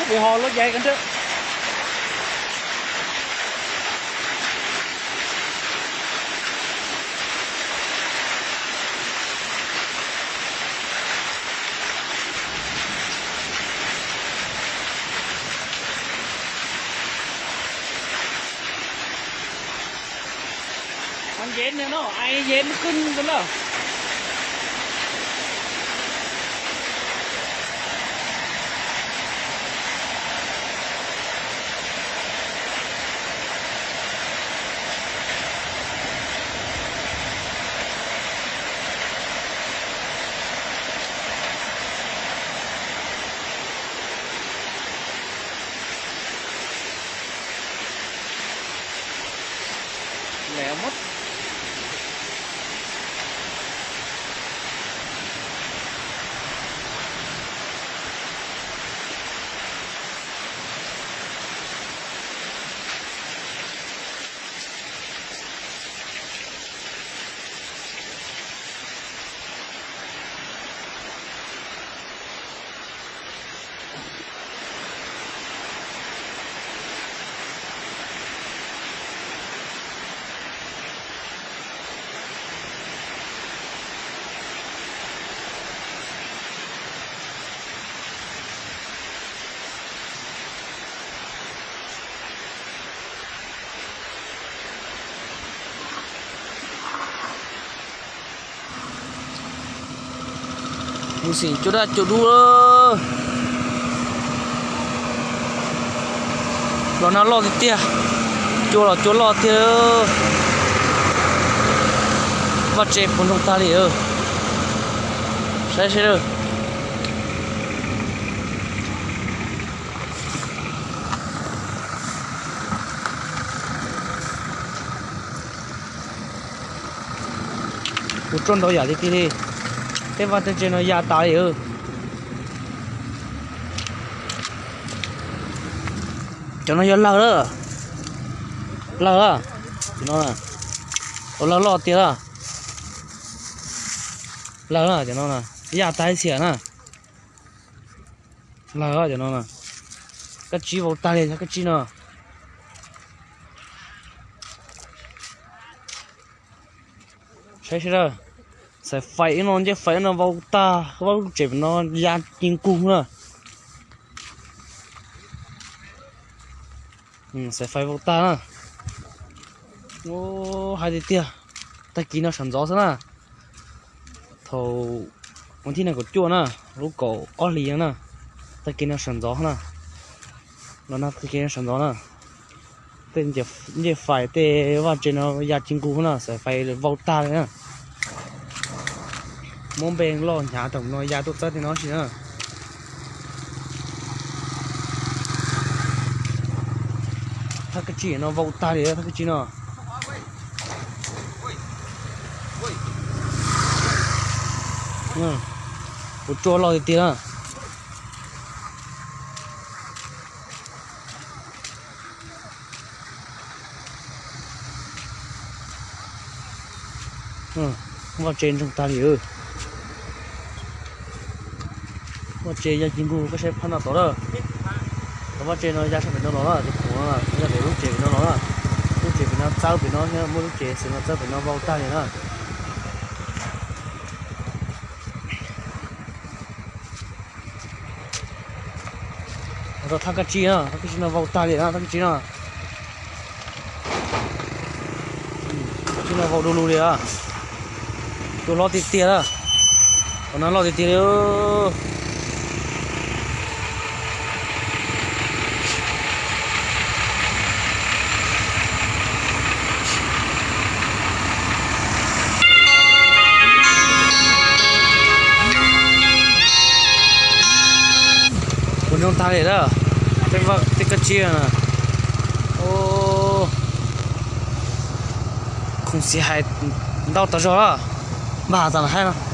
Ho lub yai ko nrab. Yev no, yev khwb ko na. Mus xim cua daj cua dub. Los nag loj tiag tiag, cua los cua loj tiag. Vaj tse puas ntsoog tag li. Saib seb. Kuv tsuaj ntau yam li tiag li. Tej vaj tej tsev no ya tas li. Cov no yog lawg lawm. Lawg lawm. Cov no, lawg loj tiag lawm. Lawg lawm cov no, ya tas ib txhia na. Lawg cov no, kab tsib vau tag li, kab tsib no. Saib seb, xaim fais ib no, ncej fais ib no vau tag, lub tsev pem no ya ci nkug na. Xaim fais vau tag na. Hais tiag tiag, tag kis no sawv ntxov xwb na. Thaum ua thib nees nkaum cuaj na, lub kaum ob hlis na, tag kis no sawv ntxov na. Los no tag kis no sawv ntxov na. Tej ncej fais tej vaj tsev no ya ci nkug na, xaim fais vau tag li na. Muab npe loj hnyav thaum no ya tuaj txawb tej no si na. Thaj kab tsib no vau tag li, thaj kab tsib no. Kuv tsuaj loj tiag tiag na. Vaj tse ntsoog tag li. Vaj tse ya ci nkug, koj saib phab no tod lawm. Cov vaj tse no ya sab pem no los na, cov khoom no ya pem lub tsev pem no los na. Lub tsev pem no txawb pem no thiab, muab lub tsev xwm no txawb pem no vau tag li na. Rau thaj kab tsib na, thaj kab tsib no vau tag li na, thaj kab tsib no. Kab tsib no vau du lug li a. Cua loj tiag tiag na. Cov no loj tiag tiag li. Kuv nyob tag li na, tej kab tsib na. Khoom xiv hais ntau tas zog na. Npaj tas haib no.